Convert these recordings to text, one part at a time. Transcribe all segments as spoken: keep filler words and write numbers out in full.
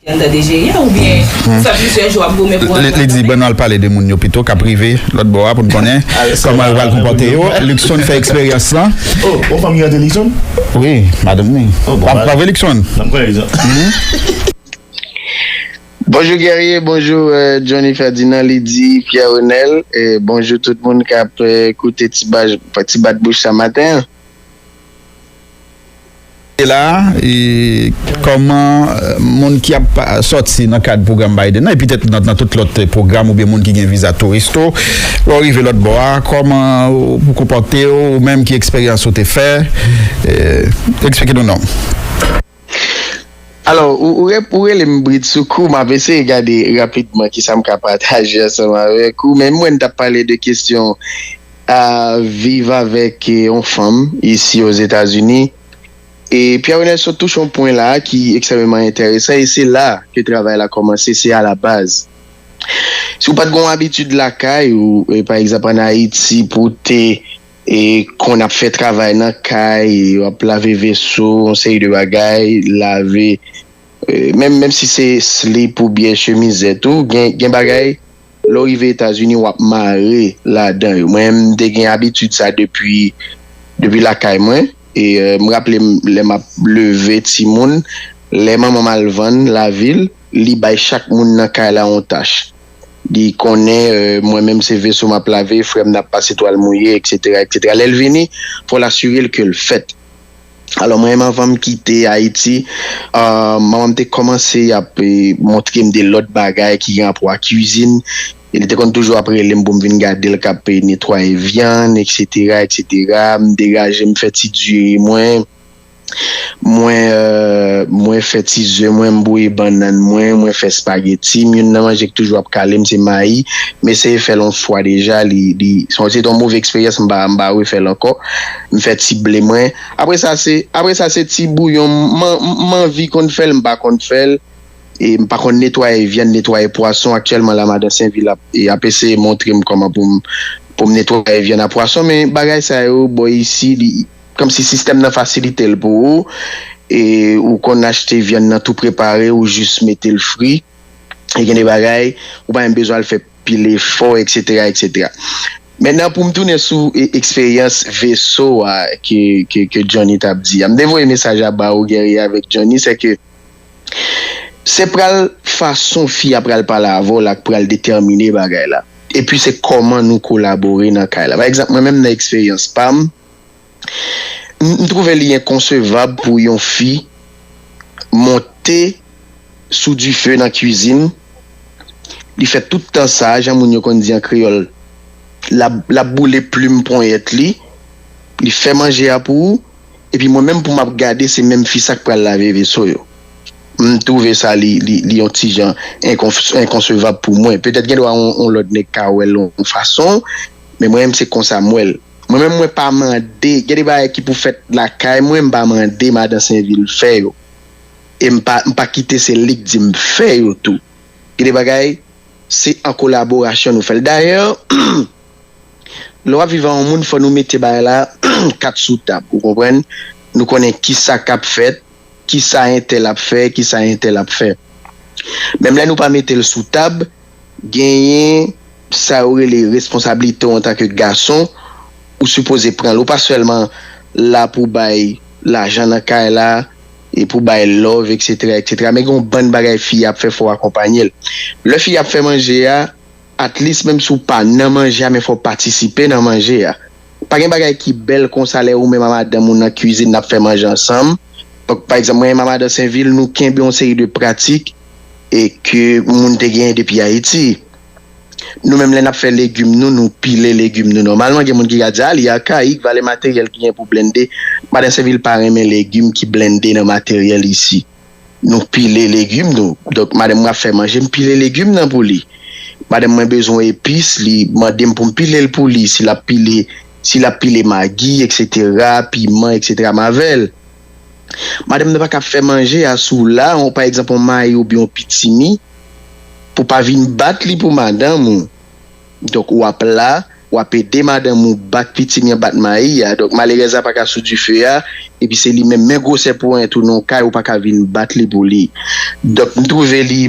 Tande jere oubyen sa plizyè jou ap goumen pou. Li di, ban nou al pale de moun yo pito k ap rive lòt bò a pou n konnen kòman yo pral konpòte yo. Luckson fè eksperyans lan. Oh, yon fanm ki rete Luckson? Wi, madanm li. Oh, bon, pa vre Luckson? Nan m konnen Luckson. Bonjou Guerrier, bonjou euh, Johnny Ferdinand, Lydie, Pierre Renel, e bonjou tout moun k ap euh, koute ti bat bouch sa maten an. E la, e, kòman moun ki ap sòti nan kad pwogram Biden nan, epi petèt nan tout lòt pwogram oubyen moun ki gen viza touris tou, lè w rive lòt bò a, kòman ou konpòte w, ou menm ki eksperyans ou te fè, eksplike nou non. Alò, ou, ou, ou rele m bridsoukou, m ap eseye gade rapidman kisa m ka pataje ansanm avèk ou, men mwen t ap pale de kesyon a viv avèk yon fanm isi Ozetazini. E Pierre Nelson touche yon pwen la ki ekstrèmeman enteresan e se la ke travay la kòmanse, se a la baz. Si w pa t gen yon abitid lakay ou, e, pa egzanp ann Ayiti, pou w te e, konn ap fè travay nan kay, w ap lave veso, yon seri de bagay, lave, e, menm, menm si se slip oubyen chemizèt ou, gen, gen bagay, lè w rive Etazini, w ap mare ladan yo. Mwen, m te gen abitid sa depi, depi lakay mwen. E, e, m raple m, lè m ap leve timoun, lè manman m al vann lavil, li bay chak moun nan kay la yon tach. Li konnen, e, mwen menm se veso m ap lave, frè m n ap pase twal mouye, eksetera, eksetera. Lè l vini, fò l asire l ke l fèt. Alò, mwen menm anvan m kite Ayiti, e, manman m te kòmanse ap e, montre m de lòt bagay ki gen rapò a kwizin. E li te konn toujou ap rele m pou m vin gade l k ap e, netwaye vyann, eksetera, eksetera. M degaje, m fè ti diri mwen. Mwen, e, mwen fè ti ze mwen, m bouyi bannann mwen, mwen fè espageti m. Youn nan manje k toujou ap kale m, se mayi. M eseye fè l yon fwa deja, li, li, se yon, se te yon move eksperyans, m pa, m pa refè l ankò. M fè ti ble mwen. Apre sa, se, apre sa, se ti bouyon. M, m, m anvi konn fè l, m pa konn fè l. E m pa konn netwaye vyann, netwaye pwason. Aktyèlman, la, madan Senvil ap, e ap eseye montre m kòman pou m, pou m netwaye vyann a pwason. Men bagay sa yo, bò isi, li, kòmsi sistèm nan fasilite l pou ou. E ou konn achte vyann nan tou prepare, ou jis mete l fri. E gen de bagay, ou pa menm bezwen al fè pil efò, eksetera, eksetera. Mentnan, pou m tounen sou e, eksperyans veso a ke, ke, ke Johnny t ap di a, m te voye mesaj a ba ou, Guerrier, avèk Johnny, se ke se pral fason fi a pral pale avè w la k pral detèmine bagay la. Epi se kòman nou kolabore nan kay la. Pa egzanp, mwen menm nan eksperyans pa m, m, m twouve li enkonsevab pou yon fi monte sou dife nan kwizin, li fè tout tan sa, jan moun yo konn di an kreyòl, l ap, l ap boule plim ponyèt li, li fè manje a pou ou, epi mwen menm pou m ap gade, se menm fi sa k pral lave veso yo. M twouve sa li, li, li yon ti jan enkons-, enkonsevab pou mwen. Petèt gen dwa yon, yon lòt nèg ka wè l yon fason, men mwen menm se konsa m wè l. Mwen menm mwen pa mande, gen de bagay ki pou fèt lakay mwen, m pa mande madan Senvil fè yo. E m pa, m pa kite se li k di m fè yo tou. Gen de bagay, se an kolaborasyon nou fè l. Dayè, lè w ap viv ak yon moun, fò nou mete bagay la kat sou tab, ou konprann? Nou konnen kisa k ap fèt, kisa entèl ap fè, kisa entèl ap fè. Menm lè nou pa mete l sou tab, genyen sa yo rele responsablite w antanke gason, ou sipoze pran l. Ou pa sèlman la pou bay lajan nan kay la, e pou bay love, eksetera, eksetera. Men gen yon bann bagay fi a ap fè, fò w akonpanye l. Lè fi a ap fè manje a, at least, menm si w pa nan manje a, men fò w patisipe nan manje a. Pa gen bagay ki bèl konsa lè ou menm a madanm ou nan kwizin, n ap fè manje ansanm. Donk, pa egzanp, mwen menm a madan Senvil, nou kenbe yon seri de pratik e ke moun te genyen depi Ayiti. Nou menm, lè n ap fè legim nou, nou pile legim nou nòmalman. Gen moun ki ka di, a, li akayik, valè materyèl ki gen pou blende. Madan Senvil pa renmen legim ki blende nan materyèl isi. Nou pile legim nou. Donk, madanm mwen ap fè manje, m pile legim nan pou li. Madanm mwen bezwen epis, li mande m pou m pile l pou li. Si l ap pile, si l ap pile magi, eksetera, piman, eksetera, m avè l. Madanm nan pa ka ap fè manje a si w la, yon, pa egzanp, yon mayi oubyen yon pitimi, pou w pa vin bat li pou madanm ou. Donk, w ap la, w ap ede madanm ou bat pitit li an, bat mayi a. Donk, malerèz la pa ka sou dife a, epi se li menm, men gwosè ponyèt ou nan yon kay, ou pa ka vin bat li pou li. Donk, m twouve li,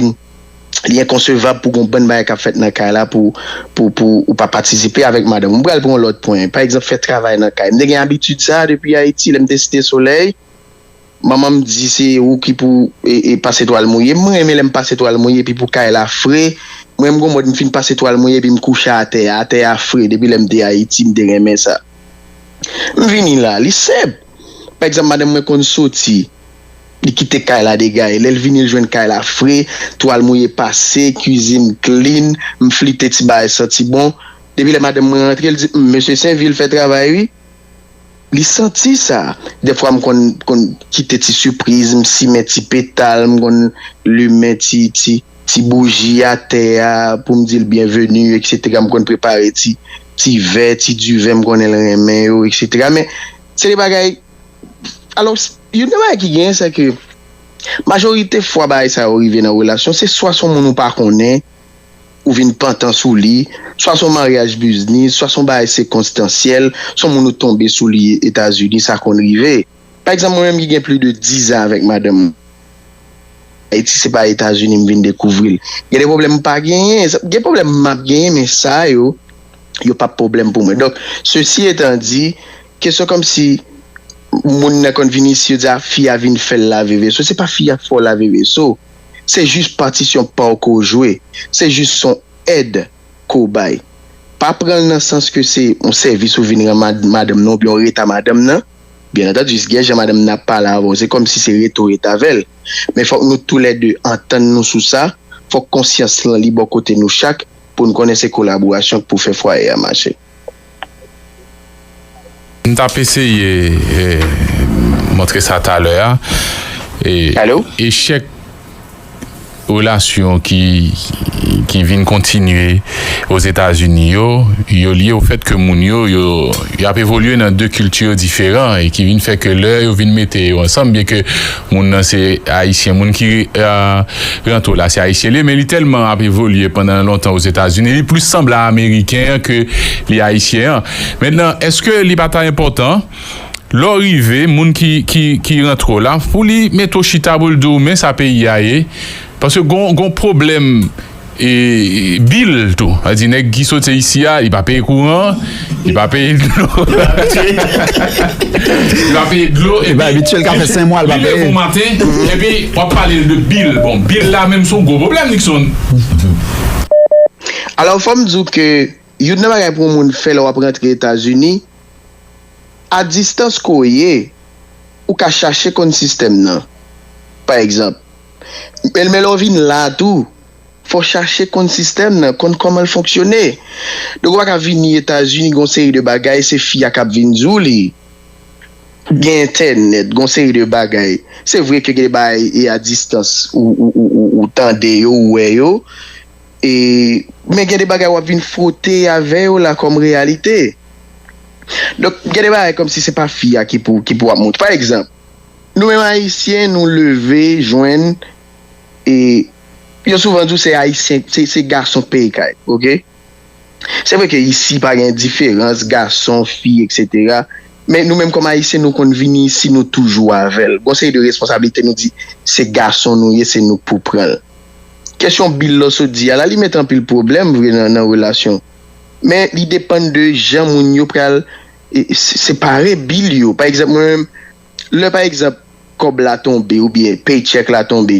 li enkonsevab pou gon bann bagay k ap fèt nan kay la pou, pou, pou ou pa patisipe avèk madanm ou. M pral pran yon lòt pwen. Pa egzanp, fè travay nan kay. M te gen abitid sa a depi Ayiti, lè m te Site Solèy. Manman m di se ou ki pou e, e, pase twal mouye. M renmen lè m pase twal mouye epi pou kay la fre. Mwen m gon mòd m fin pase twal mouye epi m kouche atè a, atè a fre. Depi lè m te Ayiti, m te renmen sa. M vini la, li senp. Pa egzanp, madanm mwen konn soti, li kite kay la degaye. Lè l vini, l jwenn kay la fre, twal mouye pase, kwizin clean, m flite ti bagay santi bon. Depi lè madanm mwen rantre, l di, "Hum, mesye Senvil fè travay wi." Li santi sa. Dèfwa m konn, konn kite ti sipriz, m simen ti petal, m konn limen ti, ti, ti bouji atè a pou m di l byenveni, etsetera. M konn prepare ti, ti vè, ti diven, m konnen l renmen yo, etsetera. Men, se de bagay, alò, youn nan bagay ki genyen, se ke majorite fwa bagay sa yo rive nan relasyon, se swa se yon moun ou pa konnen, ou vin pantan sou li, swa se yon maryaj biznis, swa se yon bagay sikonstansyèl, se yon moun ou tonbe sou li Etazini, sa konn rive. Pa egzanp, mwen menm ki gen plis de dizan avèk madanm mwen, Ayiti, se pa Etazini m vin dekouvri l. Gen de pwoblèm m pa genyen, gen pwoblèm m ap genyen, men sa yo, yo p ap pwoblèm pou mwen. Donk, sesi etan di, kesyon kòmsi moun nan konn vin isi, yo di, "A, fi a vin fè l lave veso." Se pa fi a k fè w lave veso. Se jis patisyon pa w ke w jwe. Se jis yon èd ke w bay. Pa pran l nan sans ke se yon sèvis ou vin rann mad-, madanm nan oubyen yon reta madanm nan. Byen antandi, gen jan madanm nan ap pale avè w, se kòmsi se rete w rete avè l. Men fòk nou toulède antann nou sou sa. Fòk konsyans lan li bò kote nou chak pou n konnen se kolaborasyon k pou fè fwaye a mache. M t ap eseye, eh, montre sa talè a. E, echèk relasyon ki, ki vin kontinye Ozetazini yo, yo lye o fèt ke moun yo, yo, y ap evolye nan de kilti diferan e ki vin fè ke lè yo vin mete yo ansanm, byen ke moun nan se ayisyen, moun ki, eh, rantre w la se ayisyen li ye, men li tèlman ap evolye pandan lontan Ozetazini, li plis sanble a ameriken an ke li ayisyen an. Mentnan, èske li pa ta enpòtan, lè w rive, moun ki, ki, ki rantre w la, pou li mete w chita pou l di w, men sa peyi a ye, paske gon, gon pwoblèm, e, bil tou. Sa di, nèg ki soti isi a, li pa peye kouran, li pa peye dlo. Li pa peye dlo, epi li leve bon maten, epi w ap pale l de bil. Bon, bil la menm se yon gwo pwoblèm, Nixon. Alò, fò m di w ke youn nan bagay pou yon moun fè lè w ap rantre Etazini, a distans ke w ye, ou ka chache konn sistèm nan. Pa egzanp, men, men lè w vin la a tou, fò w chache konn sistèm nan, konn kòman l fonksyone. Donk, ou pa ka vini Etazini, gon seri de bagay, se fi a k ap vin di w li. Gen entènèt, gon seri de bagay. Se vre ke gen de bagay e a distans, ou, ou, ou, ou, ou tande yo, ou wè yo. E, men gen de bagay w ap vin fwote avè yo la kòm reyalite. Donk, gen de bagay kòmsi se pa fi a ki pou, ki pou ap montre. Pa egzanp, nou menm Ayisyen, nou leve, jwenn, e yo souvan di w se Ayisyen, se, se gason k peye kay, oke? Se vre ke isi pa gen diferans, gason, fi, etsetera. Men nou menm kòm Ayisyen, nou konn vini isi, nou toujou avè l. Gon seri de responsablite, nou di se gason nou ye, se nou k pou pran l. Kesyon bil lè w sot di a la, li mete anpil pwoblèm vre nan, nan relasyon. Men li depann de jan moun yo pral, e, se-, separe bil yo. Pa egzanp, mwen menm, lè pa egzanp, kòb la tonbe oubyen paycheck la tonbe,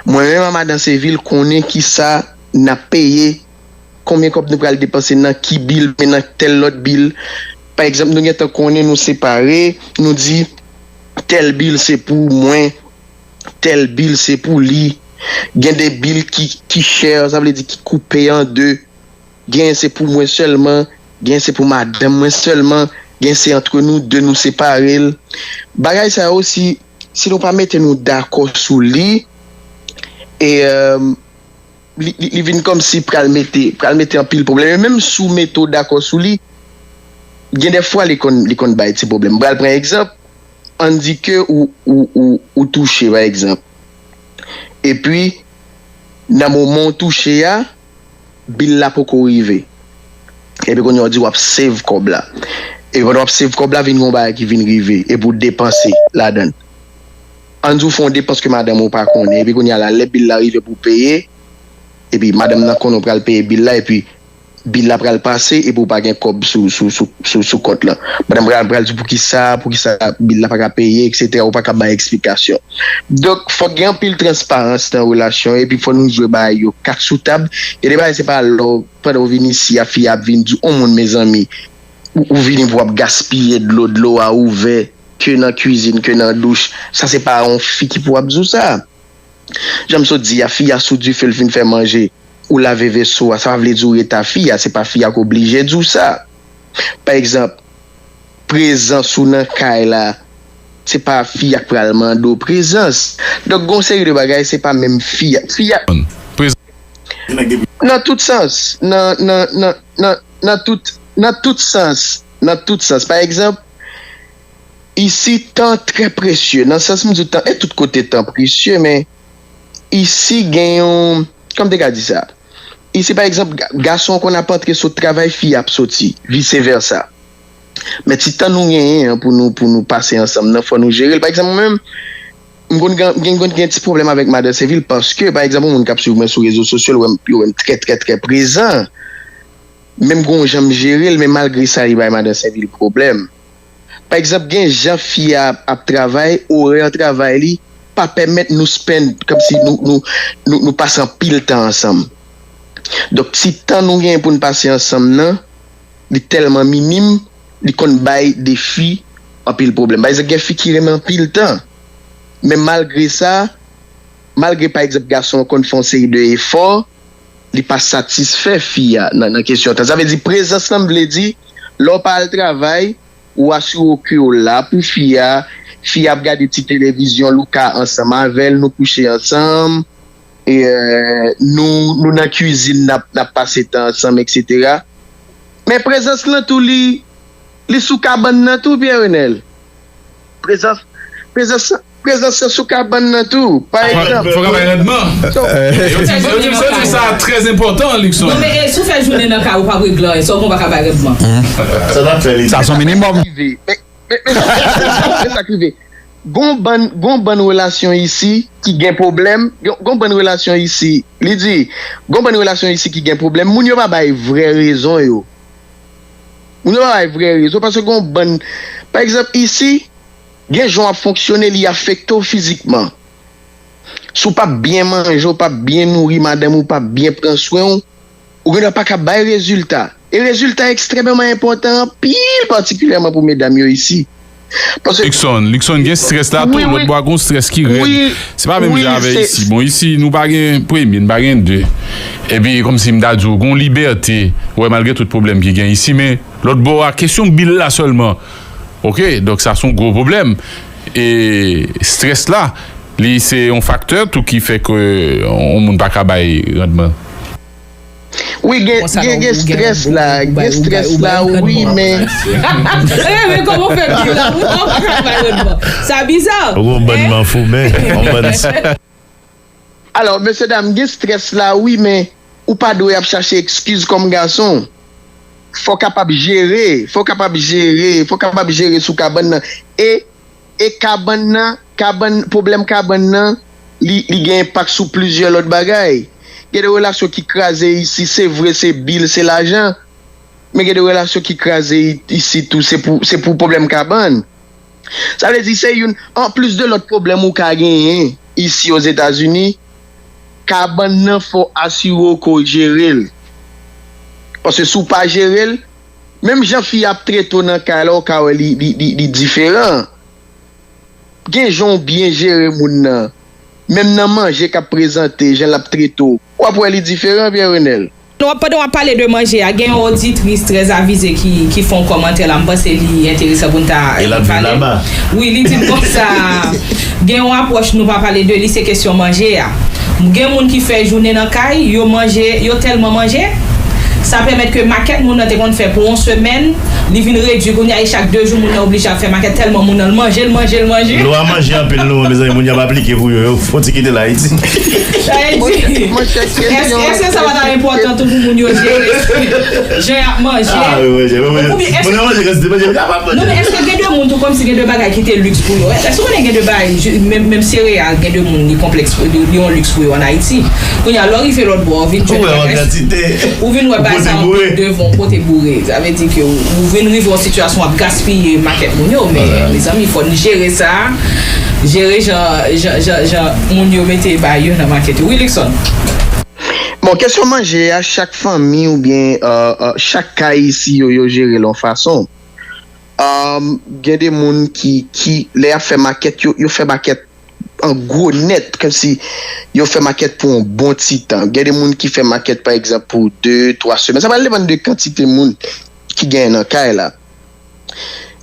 mwen menm a madan Sevil konnen kisa n ap peye, konbyen kòb nou pral depanse nan ki bil, men nan tèl lòt bil. Pa egzanp, nou gentan konnen nou separe, nou di, tèl bil se pou mwen, tèl bil se pou li. Gen de bil ki, ki chè, sa vle di ki koupe an de. Gen se pou mwen sèlman, gen se pou madanm mwen sèlman, gen se antre nou de, nou separe l. Bagay sa yo, si, si nou pa mete nou dakò sou li, e, euh, li, li, li vin kòmsi pral mete, pral mete anpil pwoblèm. E menm si w mete w dakò sou li, gen de fwa li konn, li konn bay ti pwoblèm. M pral pran egzanp, ann di ke ou, ou, ou, ou touche, pa egzanp. Epi, nan moman w touche a, bil la poko rive. Epi kounye a w di w ap save kòb la. Epi pandan w ap save kòb la, vin gen yon bagay ki vin rive, epi w depanse ladan l. Ann di w fè yon depans ke madanm ou pa konnen, epi kounye a la, lè bil la rive pou w peye, epi madanm nan konnen w pral peye bil la, epi bil la pral pase, epi w pa gen kòb sou, sou, sou, sou, sou kont lan. Madanm pral, pral di w poukisa, poukisa bil la pa ka peye, eksetera, ou pa ka bay eksplikasyon. Donk, fòk gen anpil transparans nan relasyon, epi fò nou jwe bagay yo kat sou tab. Gen de bagay, se pa lè w, pandan w vin isi a, fi a ap vin di w, on moun, mezanmi, ou, ou vini pou w ap gaspiye dlo, dlo a ouvè, ke nan kwizin, ke nan douch. Sa se pa yon fi ki pou ap di w sa. Jan m sot di a, fi a sou dife, l fin fè manje, ou lave veso a, sa pa vle di w ret a fi a, se pa fi a k oblije di w sa. Pa egzanp, prezans ou nan kay la, se pa fi a k pral mande w prezans. Donk, gen yon seri de bagay, se pa menm fi a. Fi a, nan tout sans, nan, nan, nan, nan, nan tout, nan tout sans, nan tout sans. Pa egzanp, isi, tan trè presye. Nan sans m di w tan, e tout kote tan presye, men isi gen yon, kòman m te ka di sa? Isi, pa egzanp, ga-, gason an konn ap antre sot travay, fi a ap soti, vise vèsa. Men ti tan nou genyen an pou nou, pou nou pase ansanm nan, fò nou jere l. Pa egzanp, mwen menm, m konn gen, gen, konn gen ti pwoblèm avèk madan Sevil paske, pa egzanp, yon moun k ap swiv mwen sou rezo sosyo, l wè m, yo wè m trè, trè, trè prezan. Men m gon jan m jere l, men malgre sa, li bay madan Sevil pwoblèm. Pa egzanp, gen jan fi a ap, ap travay, orè travay li pa pèmèt nou spend, kòmsi nou, nou, nou, nou pase anpil tan ansanm. Donk, ti tan nou genyen pou n pase ansanm nan, li tèlman minim, li konn bay de fi anpil pwoblèm. Pa egzanp, gen fi ki renmen anpil tan. Men malgre sa, malgre, pa egzanp, gason an konn fè yon seri de efò, li pa satisfè fi a nan, nan kesyon tan. Sa vle di, prezans lan, m vle di, lè w pa al travay, ou asire w ke w la pou fi a, fi a ap gade ti televizyon Louka ansanm avè l, nou kouche ansanm, e, euh, nou, nou nan kwizin, n ap, n ap pase tan ansanm, eksetera. Men prezans lan tou, li, li sou kabann nan tou, Pierre Renel. Prezans, prezans, prezans lan sou kabann nan tou. Pa egzanp. Fò, fò ka bay randman. So, yo di, yo di, yo di sa trè enpòtan, Luckson. Non, men, e, si w fè jounen nan kay ou, pa regle anyen, sa w konn pa ka bay randman. Sa t ap fè li. Sa se yon minimòm. Men, men, men, men sa k rive. Gon bann, gon bann relasyon isi ki gen pwoblèm, gon, gon bann relasyon isi, li di, gon bann relasyon isi ki gen pwoblèm, moun yo pa bay vrè rezon yo. Moun yo pa bay vrè rezon, paske gon bann, pa egzanp, isi, gen jan w ap fonksyone, li afekte w fizikman. Si w p ap byen manje, w p ap byen nouri madanm ou, w p ap byen pran swen w, ou gendwa pa ka bay rezilta. E rezilta ekstrèmeman enpòtan anpil, patikilyèman pou medam yo isi. Paske Luckson, Luckson gen strès la tou, wi, lòt bò a gon strès ki rèd. Wi, se pa menm jan avè isi. Bon, isi, nou pa gen premye, nou pa gen de. Epi, kòmsi m ta di w, gon libète, wè, malgre tout pwoblèm ki gen isi, men lòt bò a, kesyon bil la sèlman. Oke, donk sa se yon gwo pwoblèm. E strès la, li se yon faktè tou ki fè ke yon moun pa ka bay randman. Wi, gen, gen, gen strès la, gen strès la, wi, men. Eh, men kòman w fè di la? Ou pa ka bay randman. Sa biza. Ou gon bann manfouben, yon bann. Alò, mesye dam, gen strès la, wi, men ou pa dwe ap chache ekskiz kòm gason. Fò w kapab jere, fò w kapab jere, fò w kapab jere sou kabann nan. E, e kabann nan, kabann, pwoblèm kabann nan, li, li gen enpak sou plizyè lòt bagay. Gen de relasyon ki kraze isi, se vre, se bil, se lajan. Men gen de relasyon ki kraze i-, isi tou, se pou, se pou pwoblèm kabann. Sa vle di se youn, anplis de lòt pwoblèm ou ka genyen isi Ozetazini, kabann nan fò asire w ke w jere l. Paske si w pa jere l, menm jan fi a ap trete w nan kay la, ou ka wè li, li, li, li diferan. Gen jan w byen jere moun nan. Menm nan manje k ap prezante, jan l ap trete w, w ap wè li diferan, Pierre Renel. Non, pandan w ap pale de manje a, gen yon oditris trè avize ki, ki fè yon kòmantè la, m panse li enteresan pou n ta pale. E l ap viv laba. Wi, li di konsa, gen yon apwòch nou pa pale de li, se kesyon manje a. Gen moun ki fè jounen nan kay, yo manje, yo tèlman manje, sa pèmèt ke makèt moun nan te konn fè pou yon semèn, Li vin redui kounye a, e chak de jou, moun nan oblije ap fè makèt tèlman moun nan manje l, manje l, manje l. Lwa manje anpil non, mezanmi, moun y ap aplike pou yo, yo fon ti kite l Ayiti. Sa vle di, èske, èske sa pa ta enpòtan tou pou moun yo jere jan y ap manje? Ah, wi, manje, manje. Oubyen èske, moun nan manje kantite manje, li kapab manje. Non, men èske gen de moun tou kòmsi gen de bagay ki te liks pou yo? Èske w konnen gen de bagay, menm, menm sereyal, gen de moun li konplèks pou, li, li yon liks pou yo ann Ayiti? Kounye a, lè w rive lòt bò, w vin jwenn bagay, ou vin wè bagay sa yo devan w pote boure. Sa vle di ke w, ou vin rive yon sitiyasyon w ap gaspiye makèt moun yo, men mezanmi, fò n jere sa, jere jan, jan, jan, jan moun yo mete bagay yo nan makèt yo. Wi, Luckson. Bon, kesyon manje a, chak fanmi oubyen, euh, euh, chak kay isi yo, yo jere l yon fason. Um, gen de moun ki, ki, lè y ap fè makèt, yo, yo fè makèt an gwo nèt, kòmsi yo fè makèt pou yon bon ti tan. Gen de moun ki fè makèt, pa egzanp, pou de, twa semèn. Sa pral depann de kantite moun ki genyen nan kay la.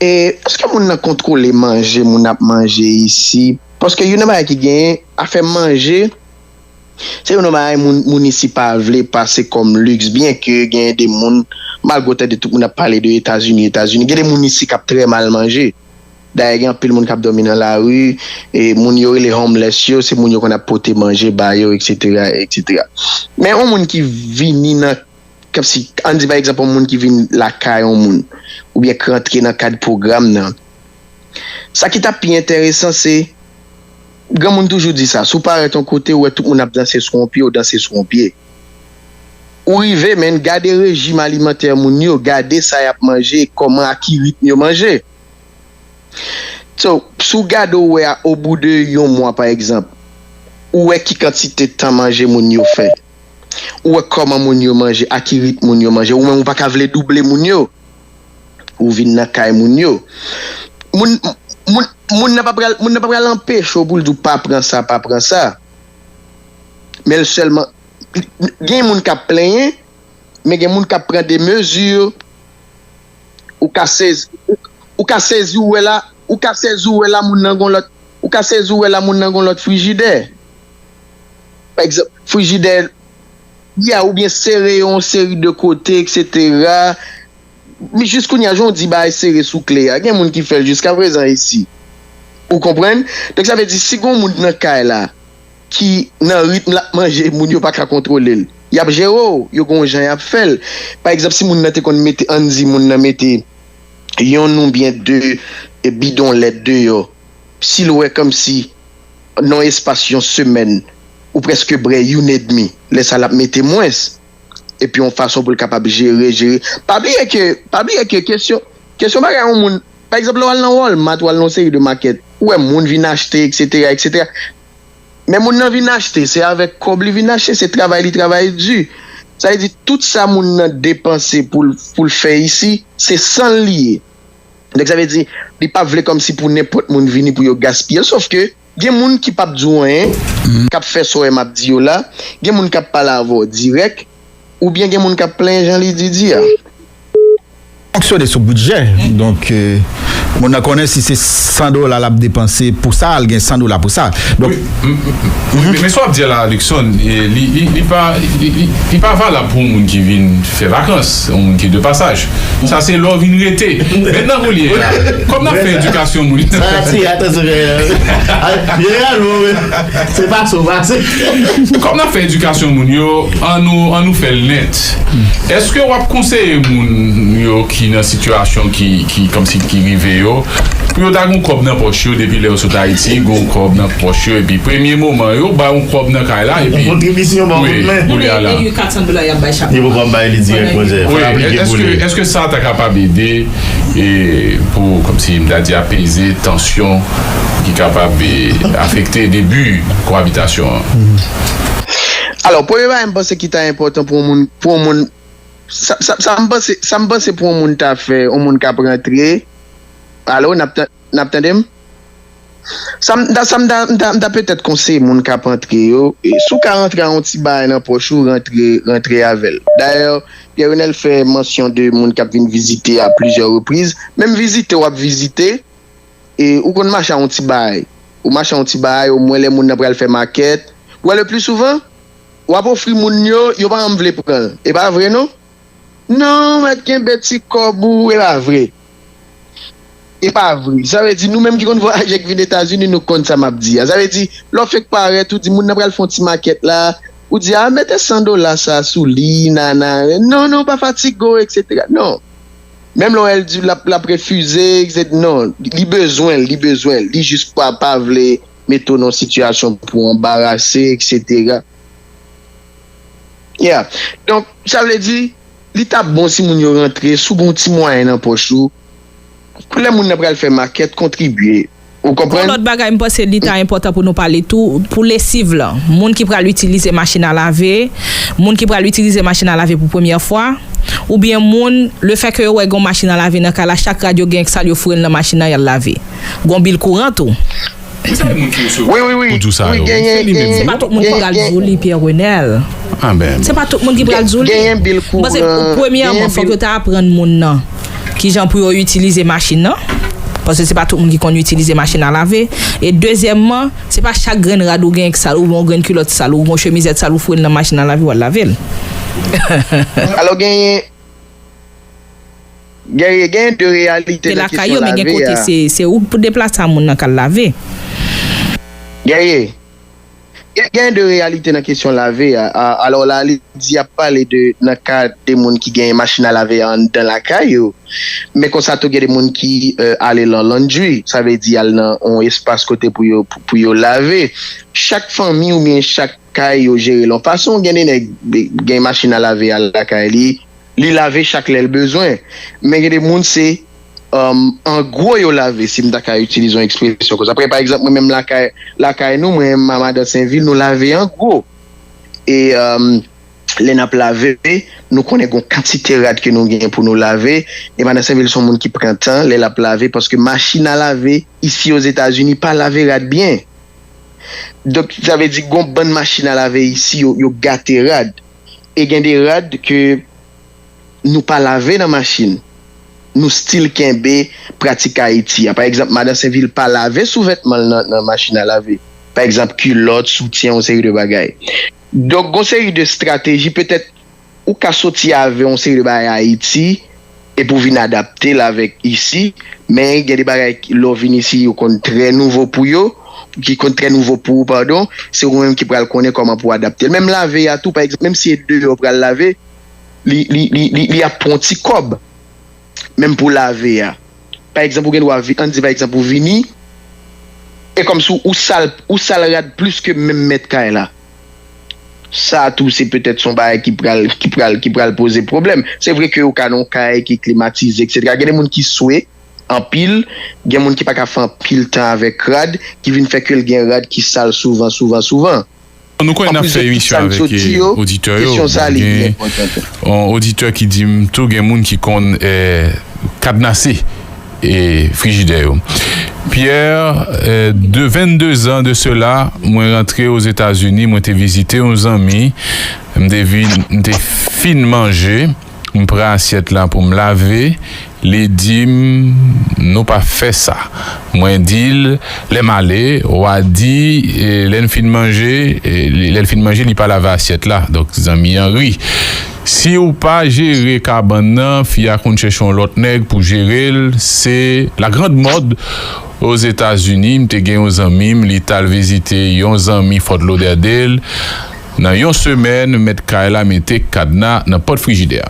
E èske moun nan kontwole manje moun ap manje isi? Paske youn nan bagay ki genyen, afè manje, se youn nan bagay moun, moun isi pa vle pase kòm liks, byen ke genyen de moun, malgre w tande tout moun ap pale de Etazini, Etazini, gen de moun isi k ap trè mal manje. Dayè, gen anpil moun k ap dòmi nan lari, e moun yo rele homeless yo, se moun yo konn ap pote manje ba yo, etsetera, etsetera. Men yon moun ki vini nan, kòmsi, ann di pa egzanp, yon moun ki vin lakay yon moun, oubyen k rantre nan kad pwogram nan, sa ki t ap pi enteresan, se, granmoun toujou di sa, si w parèt yon kote, ou wè tout moun ap danse sou yon pye, ou danse sou yon pye. Ou rive, men gade rejim alimantè moun yo, gade sa y ap manje, kòman, a ki ritm yo manje. So, si w gade, ou wè a, obou de yon mwa, pa egzanp, ou wè ki kantite tan manje moun yo fè. Ou wè kòman moun yo manje, a ki ritm moun yo manje. Ou menm, ou pa ka vle double moun yo. Ou vin nan kay moun yo. Moun, moun, moun nan pa pral, moun nan pa pral anpeche w pou l di w pa pran sa, pa pran sa. Men l sèlman, gen moun k ap plenyen, men gen moun k ap pran de mezi. Ou ka sezi, ou, ou ka sezi, ou wè la, ou ka sezi, ou wè la, moun nan gon lòt, ou ka sezi, ou wè la, moun nan gon lòt frijidè. Pa egzanp, frijidè, ya, oubyen sere yon seri de kote, etsetera. Men jis kounye a, jan w di bagay sere sou kle a, gen moun ki fè l jiskaprezan isi. Ou konprann? Donk, sa vle di, si gon moun nan kay la, ki nan ritm l ap manje, moun yo pa ka kontwole l. Y ap jere w, yo gon jan y ap fè l. Pa egzanp, si moun nan te konn mete, ann di moun nan mete yonn oubyen de, e, bidon lèt deyò, si l wè kòmsi nan yon espas yon semèn, ou prèske bwè youn edmi, lè sa l ap mete mwens. Epi yon fason pou l kapab jere, jere. Pa bliye ke, pa bliye ke kesyon, kesyon bagay yon moun, pa egzanp, lè w al nan Walmart, w al nan yon seri de makèt, ou wè moun vin achte, etsetera, etsetera. Men moun nan vin achte, se avèk kòb li vin achte, se travay li travay di. Sa vle di, tout sa moun nan depanse pou l, pou l fè isi, se san l li ye. Donk, sa vle di, li pa vle kòmsi pou nenpòt moun vini pou yo gaspiye l. Sòf ke gen moun ki p ap di w anyen, k ap fè sa w wè m ap di yo la, gen moun k ap pale avè w dirèk, oubyen gen moun k ap plenyen jan li di di a. Fonksyone sou bidjè. Donk, euh, moun nan konnen si se san dola l ap depanse pou sa, l gen san dola pou sa. Donk, wi, m, m, m, wi, men sa w ap di a la, Luckson, e, li, li, li pa, li, li, li pa valab pou yon moun ki vin fè vakans, yon moun ki de pasaj. Sa se lè w vin rete. Mentnan kounye a, kòm n ap fè edikasyon moun. Sa atire atansyon, jeneralman, wi. Se pase w pase. Kòm n ap fè edikasyon moun yo, an nou, an nou fè l nèt. Èske w ap konseye moun yo ki nan sitiyasyon ki, ki kòmsi ki rive yo, pou yo ta gon kòb nan pòch yo depi lè yo sot Ayiti, gon kòb nan pòch yo, epi premye moman yo ba yon kòb nan kay la, epi yon kontribisyon, ba yon kout men. Kounye a la. Kat san dola y ap bay chak mwa. Li poko bay li dirèk, monchè. Fò l aplike pou li. Èske, èske sa ta kapab ede, e, pou, kòmsi m ta di, apeze tansyon ki kapab, e, afekte debi koabitasyon an? Alò, premye bagay m panse ki ta enpòtan pou yon moun, pou yon moun, sa, sa, sa m panse, sa m panse pou yon moun ta fè, yon moun k ap rantre. Alo, n ap tan-, n ap tande m? Sa m ta, sa m ta, m ta, m ta petèt konseye moun k ap antre yo, e, si w ka rantre a yon ti bagay nan pòch ou, rantre, rantre avè l. Dayè, Pierre Renel fè mansyon de moun k ap vin vizite a plizyè repriz. Menm vizite w ap vizite, e, ou konn mache a yon ti bagay. Ou mache a yon ti bagay, omwen lè moun nan pral fè makèt. Ou wè, le pli souvan, w ap ofri moun yo, yo pa janm vle pran l. E pa vre, non? Non, mèt kenbe ti kòb ou, e pa vre. E pa vre. Sa vle di, nou menm ki konn vwayaje, ki vin Etazini, nou konn sa m ap di a. Sa vle di, lè w fèk parèt, ou di, moun nan pral fè yon ti makèt la, ou di, a, mete san dola sa sou li, nana. Non, non, pa fatige w, etsetera. Non. Menm lè w wè l di, l ap, l ap refize, etsetera. Non, li bezwen l, li bezwen l. Li jis pa, pa vle mete w nan yon sitiyasyon pou anbarase, etsetera. Yeah. Donk, sa vle di, li t ap bon si moun yo rantre, si w gen yon ti mwayen nan pòch ou, lè moun nan pral fè makèt, kontribye. Ou konprann? Yon lòt bagay, m panse li ta enpòtan pou nou pale tou, pou lesiv lan. Moun ki pral itilize machin a lave, moun ki pral itilize machin a lave pou premyè fwa, oubyen moun, lefètke yo wè gen yon machin a lave nan kay la, chak rad yo gen k sal, yo foure l nan machin nan, y al lave. Gen yon bil kouran tou. Wi, wi, wi. Pou di w sa yo. Wi, genyen, genyen, se pa tout moun ki pral di w li, Pierre Renel. Ah ben. Se pa tout moun ki pral di w li. Genyen bil kouran. M panse, premyèman, fòk yo ta aprann moun nan kijan pou yo itilize machin nan. Paske se pa tout moun ki konn itilize machin a lave. E dezyèmman, se pa chak grenn rad ou gen k sal, oubyen yon grenn kilòt sal, oubyen yon chemizèt sal, ou foure l nan machin a lave, w al lave l. Alò, genyen, Guerrier, gen de reyalite nan kesyon lave a. Lakay yo, men gen kote se, se ou k pou deplase a moun nan k al lave. Guerrier, gen, gen de reyalite nan kesyon lave a. A, alò la, li di ap pale de, nan ka de moun ki gen machin a lave a anndan lakay yo. Men konsa tou, gen de moun ki, euh, ale nan laundry, sa vle di al nan yon espas kote pou yo, pou, pou yo lave. Chak fanmi oubyen chak kay yo jere l yon fason. Gen de nèg, gen machin a lave a lakay li, li lave chak lè l bezwen. Men gen de moun se, um, an gwo yo lave, si m ta ka itilize yon ekspresyon konsa. Paske, pa egzanp, mwen menm lakay, lakay nou, mwen menm a Madan Senvil, nou lave an gwo. E, um, lè n ap lave, nou konnen gen yon kantite rad ke nou gen pou nou lave. E Madan Senvil se yon moun ki pran tan lè l ap lave, paske machin a lave isi Ozetazini pa lave rad byen. Donk, sa vle di, gen yon bann machin a lave isi, yo, yo gate rad. E gen de rad ke nou pa lave nan machin. Nou still kenbe pratik Ayiti a. Pa egzanp, Madan Senvil pa lave souvètman l nan, nan machin a lave. Pa egzanp, kilòt, soutyen, yon seri de bagay. Donk, gen yon seri de estrateji, petèt, ou ka soti avè yon seri de bagay Ayiti, epi w vin adapte l avèk isi, men gen de bagay ki, lè w vin isi, yo konn trè nouvo pou yo, ki konn trè nouvo pou ou, padon, se ou menm ki pral konnen kòman pou w adapte l. Menm lave a tou, pa egzanp, menm si e deyò w pral lave, li, li, li, li, li ap pran yon ti kòb, menm pou lave a. Pa egzanp, ou gen dwa vi-, ann di, pa egzanp, ou vini, e kòmsi ou, ou sal, ou sal rad plis ke menm mèt kay la. Sa tou, se petèt se yon bagay ki pral, ki pral, ki pral poze pwoblèm. Se vre ke ou ka nan yon kay ki klimatize, etsetera. Gen de moun ki swe anpil, gen moun ki pa ka fè anpil tan avèk rad, ki vin fè ke l gen rad ki sal souvan, souvan, souvan. Nou konnen n ap fè emisyon avèk, eh, oditè yo. Gen yon oditè ki di m tou gen moun ki konn, eh, kadnase, eh, frijidè yo. Pierre, eh, de vennde zan de sela, mwen rantre Ozetazini, mwen te vizite yon zanmi, m te vin, m te fin manje, m pran asyèt la pou m lave, li di m, "Nou pa fè sa." Mwen di l, "Lè m ale, w a di, eh, lè n fin manje, eh, lè l fin manje, li pa lave asyèt la." Donk, zanmi an ri. Si w pa jere kabann nan, fi a konn chèche yon lòt nèg pou jere l. Se la grande mode Ozetazini. M te gen yon zanmi m, li t al vizite yon zanmi Fort Lauderdale. Nan yon semèn, mèt kay la mete kadna nan pòt frijidè a.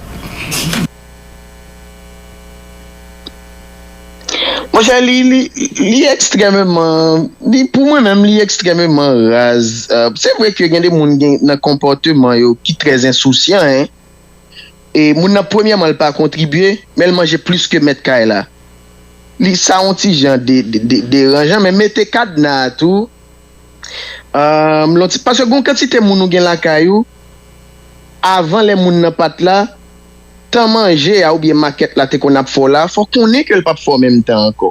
Monchè, li, li, li ekstrèmeman, li, pou mwen menm, li ekstrèmeman raz. Euh, se vre ke gen de moun gen nan konpòteman yo ki trè ensousyan, en. E moun nan, premyèman, l pa kontribye, men l manje plis ke mèt kay la. Li, sa yon ti jan de, de, de, deranjan, men mete kadna a tou, Ah, m lonti, paske gon kantite moun ou gen lakay ou, avan lè moun nan pa t la, tan manje a oubyen makèt la te konn ap fè w la, fò w konnen ke l p ap fè w menm tan ankò.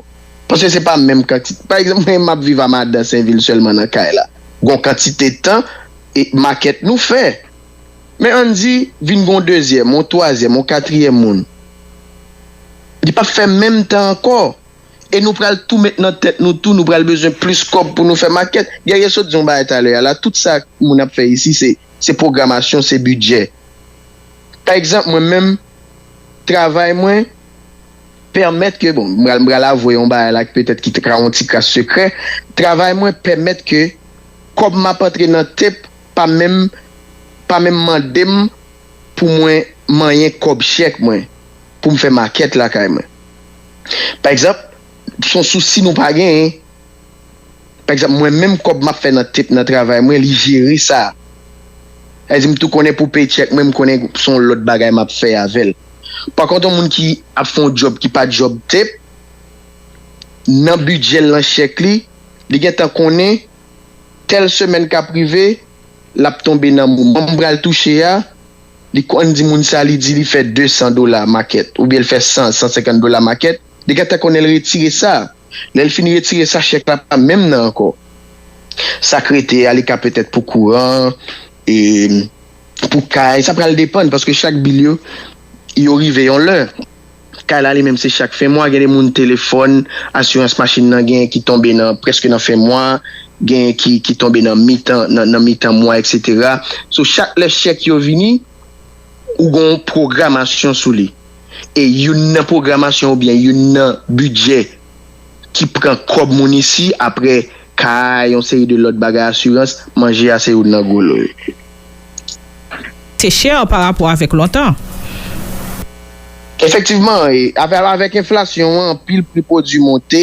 Paske se pa menm kantite. Pa egzanp, mwen, m ap viv a Madan Senvil sèlman nan kay la. Gon kantite tan, e makèt nou fè. Men ann di, vin gon dezyèm, yon twazyèm, yon katriyèm moun. Li p ap fè menm tan ankò. E nou pral tou met nan tèt nou tou, nou pral bezwen plis kòb pou nou fè makèt. Guerrier sot di yon bagay talè a la, tout sa moun ap fè isi, se, se pwogramasyon, se bidjè. Pa egzanp, mwen menm, travay mwen pèmèt ke, bon, m pral, m pral avwe yon bagay la ki petèt ki ka yon ti kras sekrè, travay mwen pèmèt ke kòb m ap antre nan tep pa menm, pa menm mande m pou mwen manyen kòb chèk mwen pou m fè makèt lakay mwen. Pa egzanp, se yon sousi nou pa genyen. Pa egzanp, mwen menm kòb m ap fè nan tep nan travay mwen, li jere sa. Sa vle di m tou konnen pou paycheck mwen, m konnen se yon lòt bagay m ap fè avè l. Pa kont, yon moun ki ap fè yon djòb ki pa djòb tep, nan bidjè l, nan chèk li, li gentan konnen tèl semèn k ap rive, l ap tonbe nan moman m pral touche a, li konn di moun sa, li di li fè de san dola makèt, oubyen l fè san, san senkant dola makèt, li gentan konnen l retire sa. Lè l fin retire sa, chèk la pa menm nan ankò. Sa k rete a, li ka petèt pou kouran, e, pou kay, sa pral depann, paske chak bil yo, yo rive yon lè. Kay la li menm se chak fen mwa, gen de moun telefòn, asirans machin nan gen ki tonbe nan, prèske nan fen mwa, gen ki, ki tonbe nan mitan, nan, nan mitan mwa, et cetera. So, chak lè chèk yo vini, ou gen yon pwogramasyon sou li. E youn nan pwogramasyon oubyen youn nan bidjè ki pran kòb moun isi, apre kay, yon seri de lòt bagay, asirans, manje a se youn nan gwo lo yo. Se chè pa rapò avèk lontan. Efektivman, e, avè, avèk enflasyon an, anpil pri pwodui monte,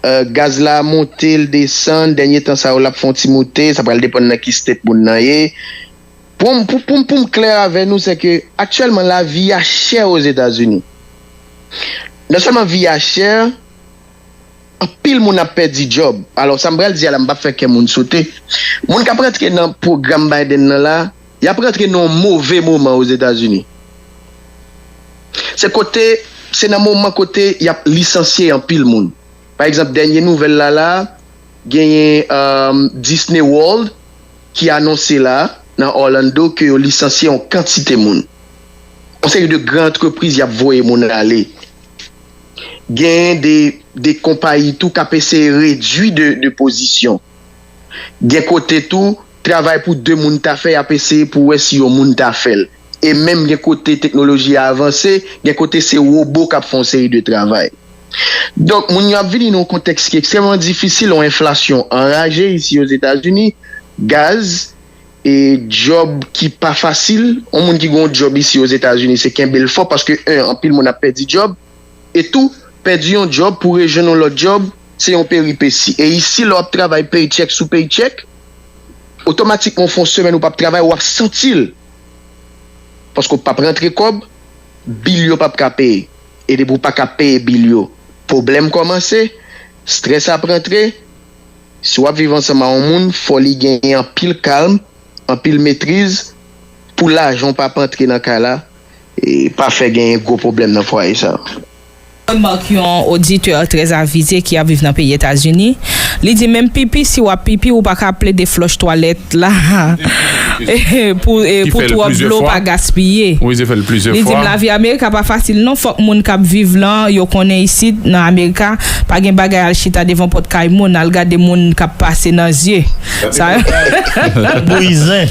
e, gaz la monte, l desann, dènye tan sa yo l ap fè yon ti moute, sa pral depann nan ki state moun nan ye. Pou m, pou, pou, m- pou m klè avè nou, se ke aktyèlman lavi a chè Ozetazini. Non sèlman vi a chè, anpil moun ap pèdi djòb. Alò, sa m pral di a la, m p ap fè kè moun sote. Moun k ap rantre nan pwogram Biden nan la, y ap rantre nan yon move moman Ozetazini. Se kote, se nan moman kote y ap lisansye anpil moun. Pa egzanp, dènye nouvèl la la, genyen um, Disney World ki anonse la nan Orlando ke yo lisansye yon kantite moun. Yon seri de gran antrepriz y ap voye moun ale. Genyen de, de konpayi tou k ap eseye redui de, de pozisyon. Gen kote tou, travay pou de moun ta fè, y ap eseye pou wè si yon moun ta fè l. E menm gen kote teknoloji a avanse, gen kote se wobo k ap fè yon seri de travay. Donk, moun yo ap vini nan yon kontèks ki ekstrèmman difisil, yon enflasyon anraje isi Ozetazini, gaz, e djòb ki pa fasil. Yon moun ki gen yon djòb isi Ozetazini, se kenbe l fò paske, en, anpil moun ap pèdi djòb. E tou, pèdi yon djòb pou rejwenn yon lòt djòb, se yon peripesi. E isi, lè w ap travay paycheck sou paycheck, otomatikman, w fè yon semèn ou p ap travay, w ap santi l. Paske w p ap rantre kòb, bil yo p ap ka peye. E depi w pa ka peye bil yo, pwoblèm kòmanse, estrès ap rantre. Si w ap viv ansanm a yon moun, fò li genyen anpil kalm, anpil metriz, pou lajan w pa p antre nan kay la, e pa fè genyen gwo pwoblèm nan fwaye sa. Mark, yon oditè trè avize ki ap viv nan peyi Etazini, li di menm pipi, si w ap pipi, ou pa ka plede flòch twalèt la pou, pou twòp dlo pa gaspiye. Li di m lavi Amerika pa fasil non, fòk moun k ap viv lan yo konnen isit nan Amerika pa gen bagay al chita devan pòt kay moun, al gade moun k ap pase nan zye. Sa yo. Bouyizen.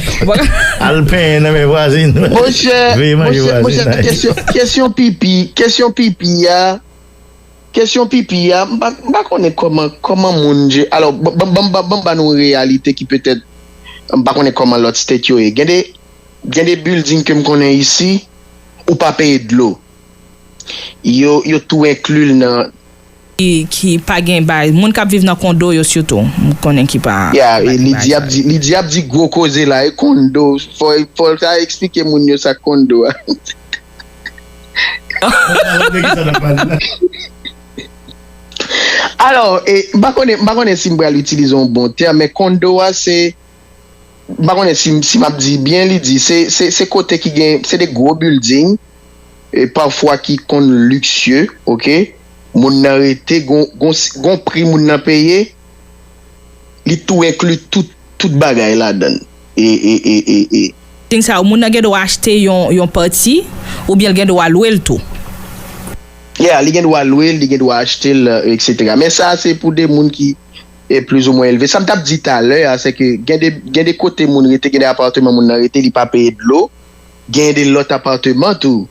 Al penyen nan men vwazen. Monchè, monchè, kesyon, kesyon pipi, kesyon pipi a, kesyon pipi a, m pa, m pa konnen kòman, kòman moun je, alò, ban m ba nou reyalite ki petèt, m pa konnen kòman lòt state yo ye. Gen de, gen de building ke m konnen isi, ou pa peye dlo. Yo, yo tou enkli l nan, ki, ki pa gen bay. Moun k ap viv nan kondo yo sitou, m konnen ki pa. Ya, e li di ap di, li di ap di gwo koze la, e kondo. Fò, fò l ka eksplike moun yo sa kondo a. Alò, e, m pa konnen, m pa konnen si m pral itilize yon bon tèm, men kondo a se, m pa konnen si, si m ap di byen, li di, se, se, se kote ki gen, se de gwo building, e pafwa ki konn liksye, oke? Moun nan rete, gon, gon, gon pri moun nan peye, li tou enkli tout, tout bagay ladan l. E, e, e, e, e. Building sa yo, moun nan gen dwa achte yon, yon pati, oubyen l gen dwa lwe l tou. Yeah, li gen dwa lwe l, li gen dwa achte l, etsetera. Men sa, se pou de moun ki e plizoumwen elve. Sa m t ap di talè a, se ke gen de, gen de kote moun rete, gen de apatman moun nan rete, li pa peye dlo. Gen de lòt apatman tou.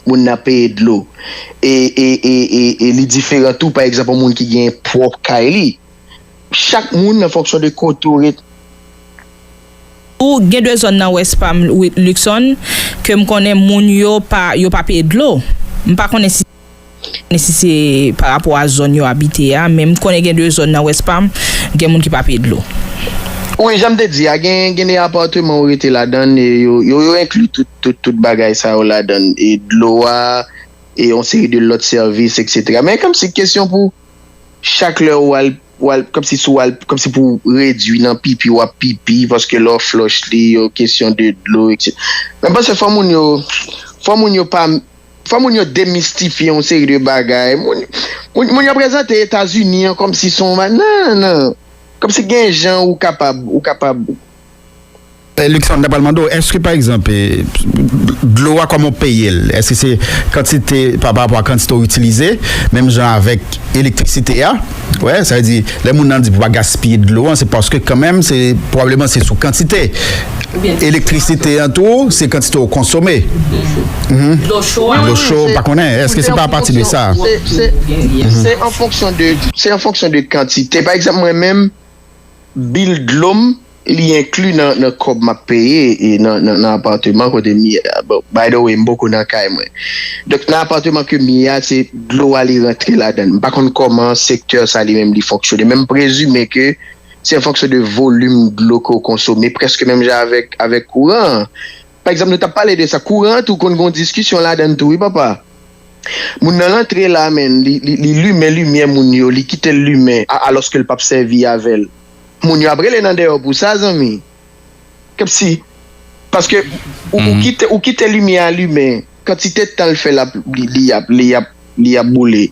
moun nan peye dlo. E, e, e, e, e li diferan tou, pa egzanp, yon moun ki gen pwòp kay li. Chak moun, an fonksyon de kote w rete. Ou gen de zòn nan West Palm, Luckson, ke m konnen moun yo pa, yo pa peye dlo. M pa konnen si, si se pa rapò a zòn yo abite a, men m konnen gen de zòn nan West Palm, gen moun ki pa peye dlo. Wi, jan m te di a, gen, gen de apatman ou rete ladan l, e yo, yo, yo enkli tout, tout, tout bagay sa yo ladan l, e dlo a, e yon seri de lòt sèvis, etsetera. Men kòmsi kesyon pou chak lè ou al, ou al, kòmsi si w al, kòmsi pou w redui nan pipi w ap pipi, paske lè w flòch li, yo kesyon de dlo, etsetera. Men m panse fò moun yo, fò moun yo pa, fò moun yo demistifye yon seri de bagay. Moun, moun, moun yo prezante Etazini an kòmsi se yon, nan, nan. Kòmsi gen jan ou kapab, ou kapab. Luckson, m ta pral mande w, èske pa egzanp, dlo a kòman w peye l? Èske se kantite, pa, pa rapò a kantite w itilize, menm jan avèk elektrisite a? Wè, sa vle di, lè moun nan di pou pa gaspiye dlo an, se paske kanmenm, se, pwobableman se sou kantite. Elektrisite an tou, se kantite w konsome. Dlo cho a. Dlo cho, m pa konnen, èske se pa apati de sa? Se, se, se an fonksyon de, se an fonksyon de kantite. Pa egzanp, mwen menm, bil dlo m, li enkli nan, nan kòb m ap peye e nan, nan, nan apatman kote m ye a. Bon, by the way, m poko nan kay mwen. Donk, nan apatman ke m ye a, se dlo a li rantre ladan l. M pa konn kòman sektè sa li menm li fonksyone, men m prezime ke se an fonksyon de volim dlo ke w konsome, prèske menm jan avèk, avèk kouran an. Pa egzanp, nou t ap pale de sa. Kouran an tou konn gen yon diskisyon ladan l tou, wi, papa. Moun nan rantre la, men, li, li, li limen limyè moun yo, li kite l limen, a, alòske l p ap sèvi avè l. Moun yo ap rele nan dèyè w pou sa, zanmi. Kòmsi, paske ou, ou kite, ou kite limyè a limen, kantite tan l fè l ap, li, li ap, li ap, li ap boule.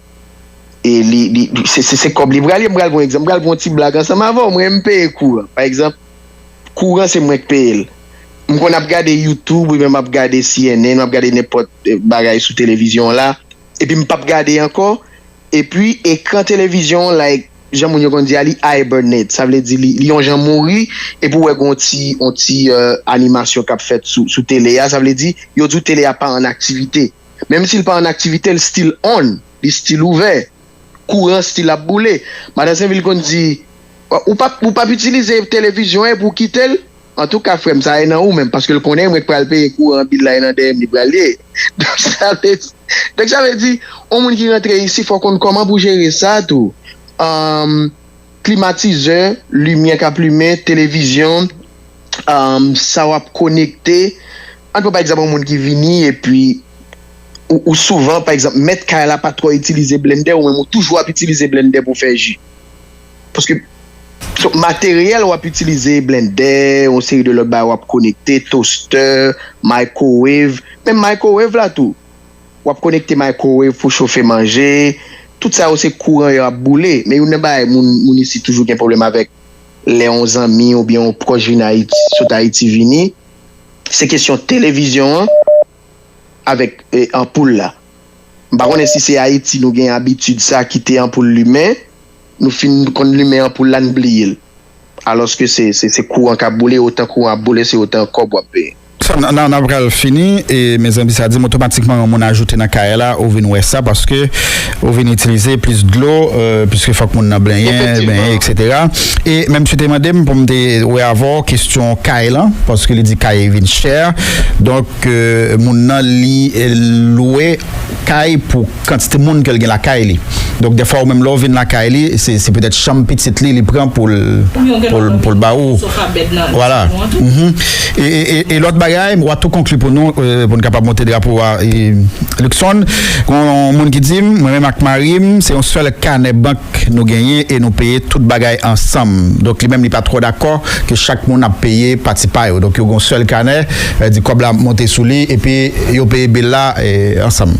E li, li, li- se, se, se kòb li pral ye. M pral pran yon egzanp, m pral pran yon ti blag ansanm avè w. Mwen, m peye kouran. Pa egzanp, kouran se mwen k peye l. M konn ap gade YouTube, oubyen m ap gade C N N, m ap gade nenpòt eh, bagay sou televizyon la, epi m p ap gade ankò, epi ekran televizyon an, like, jan moun yo konn di a, li hibernate, sa vle di li, li yon jan mouri, epi w wè gen yon ti, yon ti eh, animasyon k ap fèt sou, sou tele a, sa vle di, yo di w tele a pa an aktivite. Menm si l pa an aktivite, l still on, li still ouvè. Kouran still ap boule. Madan Senvil konn di, ou p ap, ou p ap itilize televizyon an epi w kite l? Antouka, frè m, sa e nan ou menm, paske l konnen mwen k pral peye kouran an, bil la e nan dèyè m li pral ye. Donk, sa vle di, donk, sa vle di, yon moun ki rantre isi, fò w konn kòman pou w jere sa tou. Ahn, klimatizè, limyè k ap limen, televizyon, ahn, sa w ap konekte. Ann pran pa egzanp yon moun ki vini epi ou, ou souvan, pa egzanp, mèt kay la pa twò itilize blendè, ou menm ou toujou ap itilize blendè pou fè ji. Paske so, materyèl w ap itilize, blendè, yon seri de lòt bagay w ap konekte, tostè, microwave, menm microwave la tou. W ap konekte microwave pou chofe manje. Tout sa yo se kouran yo ap boule. Men youn nan bagay moun, moun isit toujou gen pwoblèm avèk lè yon zanmi oubyen yon pwòch vin Ayiti, sot Ayiti vini, se kesyon televizyon an avèk eh, anpoul la. M pa konnen si se Ayiti nou gen abitid sa, kite anpoul limen, nou fin konn limen anpoul la, n bliye l. Alòske se, se, se kouran k ap boule, otan kouran ap boule, se otan kòb w ap peye. Sa, n, n, n ap pral fini, e mezanmi, sa di m otomatikman yon moun ajoute nan kay la, ou vin wè sa, paske ou vin itilize plis dlo, euh, piske fòk moun nan blenyen, benyen, etsetera. E menm si w te mande m pou m te wè avè w kesyon kay lan, paske li di kay vin chè, donk, euh, moun nan li eh, lwe kay pou kantite moun ke l gen lakay li. Donk, dèfwa, ou menm, lè w vin lakay li, se, se petèt chanm pitit li, li pran pou l, pou l, pou l ba ou. Vwala. Mhm. E, e, e, e lòt bagay, w a tou konkli pou nou, eh, pou n kapab monte drapo a, eh, Luckson. Gon moun ki di m, mwen menm ak mari m, se yon sèl kanè bank nou genyen e nou peye tout bagay ansanm. Donk, li menm, li pa twò dakò ke chak moun ap peye pati pa yo. Donk, yo gon sèl kanè, eh, di kòb la ap monte sou li, epi yo peye bil la, eh, ansanm.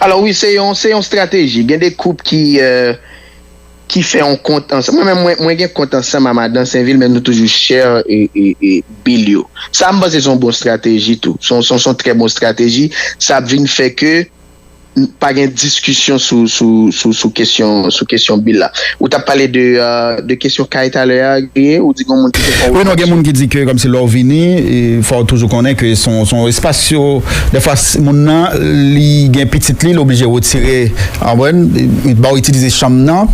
Alò, wi, se yon, se yon estrateji. Gen de koup ki, eh, ki fè yon kont ansanm. Mwen menm, mwen, mwen gen kont ansanm a madan Senvil, men nou toujou share e, e, e bil yo. Sa, m panse se yon bon estrateji tou. Se yon, se yon, se yon trè bon estrateji. Sa ap vin fè ke pa gen diskisyon sou, sou, sou, sou kesyon, sou kesyon bil la. Ou t ap pale de, euh, de kesyon kay talè a, Guerrier, ou di gen moun ki te fè yon... Wi, non, gen moun ki di ke kòmsi lè w vini, e, fò w toujou konnen ke se yon, se yon espas yo, dèfwa, s-, moun nan, li gen pitit li, li oblije retire, anpwen, li ba w itilize chanm nan,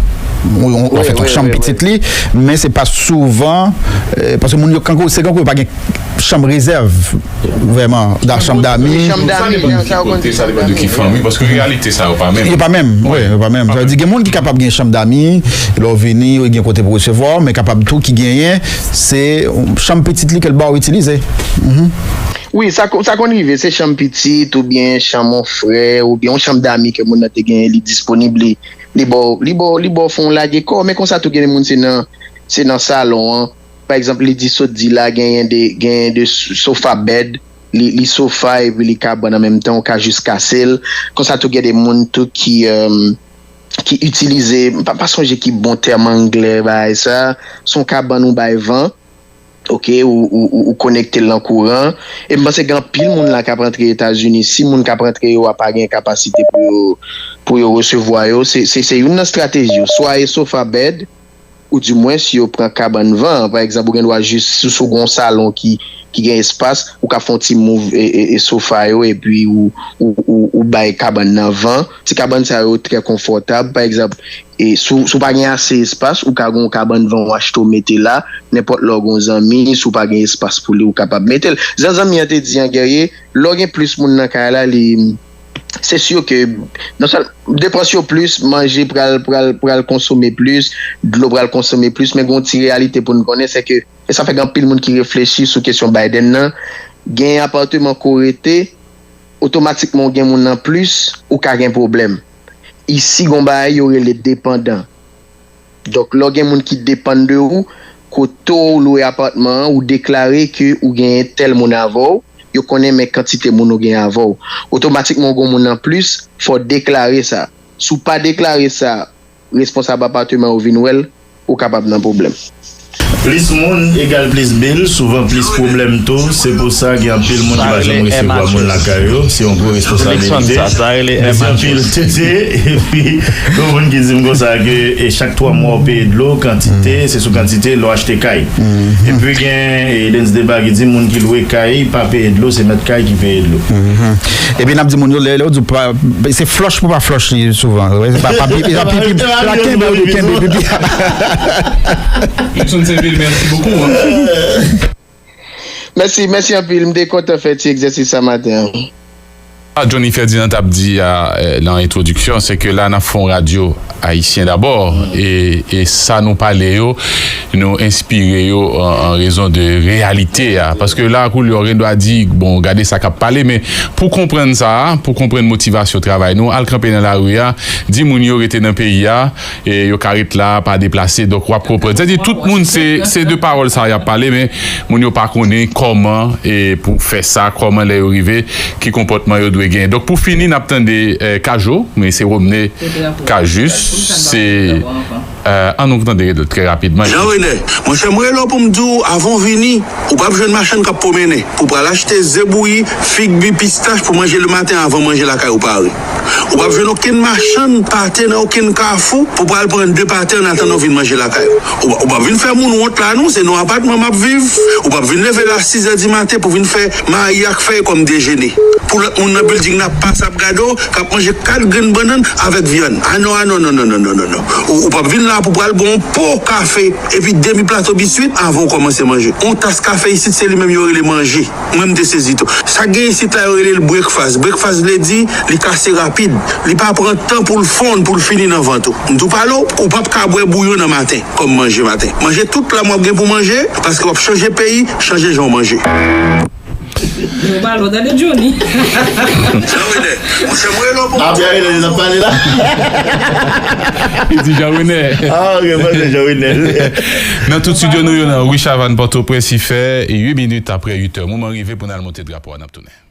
ou, ou, anfèt, yon chanm pitit li, men se pa souvan, e, paske moun yo, kankou, se kankou yo pa gen chanm rezèv, vrèman, da chanm dami. Chanm dami, sa depann de ki kote, sa depann de ki fanmi, paske reyalite sa yo pa menm. Yo pa menm, wi, yo pa menm. Sa vle di, gen moun ki kapab gen chanm dami, lè w vini, gen kote pou resevwa w, men kapab tou ki genyen, se chanm pitit li ke l ba w itilize. Mhm. Wi, sa ko-, sa konn rive, se chanm pitit, oubyen chanm yon frè, oubyen yon chanm dami ke moun nan te genyen, li disponib, li, li ba w, li ba w, li ba w fè yon lage kò, men konsa tou gen de moun se nan, se nan salon an. Pa egzanp, li di sot di la genyen de, genyen de s-, sofa bed, li, li sofa epi li kabann an menm tan, ou ka jis kase l. Konsa tou gen de moun tou ki, euh, ki itilize, m pa, pa sonje ki bon tèm anglè bagay sa, se yon kabann ou bay van, oke, ou, ou, ou, ou konekte l nan kouran. E m panse gen anpil moun la k ap rantre Etazini, si moun k ap rantre yo a pa gen kapasite pou yo, pou yo resevwa yo, se, se, se youn nan estrateji yo. Swa e sofa bed, ou dimwens yo pran kabann van an. Pa egzanp, ou gen dwa jis, si, si w gen yon salon ki, ki gen espas, ou ka fè yon ti mouv e, e, e sofa yo, epi ou, ou, ou, ou bay kabann nan van. Ti kabann sa yo trè konfòtab. Pa egzanp, e si w, si w pa gen ase espas, ou ka gen yon kabann van ou achte, ou mete la. Nenpòt lè w gen yon zanmi, si w pa gen espas pou li, ou kapab mete l. Jan zanmi an te di an, Guerrier, lè w gen plis moun nan kay la, li, se si ke non sèl depans yo plis, manje pral, pral, pral konsome plis, dlo pral konsome plis, men gen yon ti reyalite pou n konnen, se ke, e sa fè gen anpil moun ki reflechi sou kesyon Biden nan, gen apatman ke w rete, otomatikman w gen moun nan plis, ou ka gen pwoblèm. Isi, gen yon bagay yo rele depandan. Donk, lè w gen moun ki depann de ou, kote w lwe apatman an, ou deklare ke ou genyen tèl moun avè w, yo konnen men kantite moun ou gen avè w. Otomatikman, ou gen moun an plis, fò w deklare sa. Si w pa deklare sa, responsab apatman yo vin wè l, ou kapab nan pwoblèm. Plis moun egal plis bil, souvan plis pwoblèm tou. Se pou sa gen anpil moun ki pa janm resevwa moun lakay yo. Se yon gwo responsabilite. Mèsi anpil, Tete. Epi, gen moun ki di m konsa ke, e, chak twa mwa w peye dlo, kantite, se sou kantite, lè w achte kay. Epi gen, e, Dens Deba ki di moun ki lwe kay, pa peye dlo, se mèt kay ki peye dlo. Epi n ap di moun yo, lè, lè w di w pa, se flòch pou pa flòch li souvan. Wi, se pa, pa pipi, se pa pipi, se pa kenbe, ou di kenbe pipi. Luckson Sainvil, mèsi bokou, hein. Mèsi, mèsi anpil. M te kontan fè ti egzèsis sa maten an. Sa Johnny Ferdinand t ap di a, eh, nan entwodiksyon, se ke la n ap fè yon radyo ayisyen dabò, e, e sa nou pale yo, nou enspire yo an, an rezon de reyalite a. Paske la, kou lè w gen dwa di, bon, gade sa k ap pale, men pou konprann sa a, pou konprann motivasyon travay nou, al kanpe nan lari a, di moun yo rete nan peyi a, e yo ka ret la, pa deplase. Donk, w ap konprann. Sètadi, tout moun, se, se de pawòl sa y ap pale, men moun yo pa konnen kòman, e pou fè sa, kòman lè yo rive, ki konpòtman yo dwe gen. Donk, pou fini, n ap tande, eh, Kajo, men se Romne Kajus, se, eh, an nou tande trè rapidman. Jean René, monchè, mwen rele w pou m di w, avan w vini, ou p ap jwenn machann k ap pwomennen. Pou pral achte ze bouyi, fig mi, pistach pou manje lematen avan manje lakay ou pare. Ou p ap jwenn okenn machann pate nan okenn kafou pou pral pran de pate annatandan w vin manje lakay ou. Ou, ou p ap vin fè moun wont la non, se nan yon apatman m ap viv. Ou p ap vin leve la sizè di maten pou vin fè mayi ak fèy kòm dejene. Pou lòt moun nan bilding nan ap pase ap gade w, k ap manje kat grenn bannann avèk vyann. A non, a non, non, non. Ou, ou p ap vin la pou pral bwè yon po kafe epi demi plato biswit avan w kòmanse manje. Yon tas kafe isit, se li menm yo rele manje. Mwen, m te sezi tou. Sa k gen isit la, yo rele l breakfast. Breakfast vle di, li kase rapid. Li pa pran tan pou l fonn, pou l fini nan vant ou. M tou pale w, ou p ap ka bwè bouyon nan maten, kòm manje maten. Manje tout la m w ap gen pou manje, paske w ap chanje peyi, chanje jan w manje. Yo pale w, tande Johnny. Jean René, monchè, mwen rele w pou... Ah, Pierre René, li t ap pale la. Li di Jean René. Ah, ok, mwen se Jean René. Nan tout estidyo nou yo nan Rue Chavannes, Pòtoprens, i fè uit minit apre uit è. Moman rive pou n al monte drapo a, n ap tounen.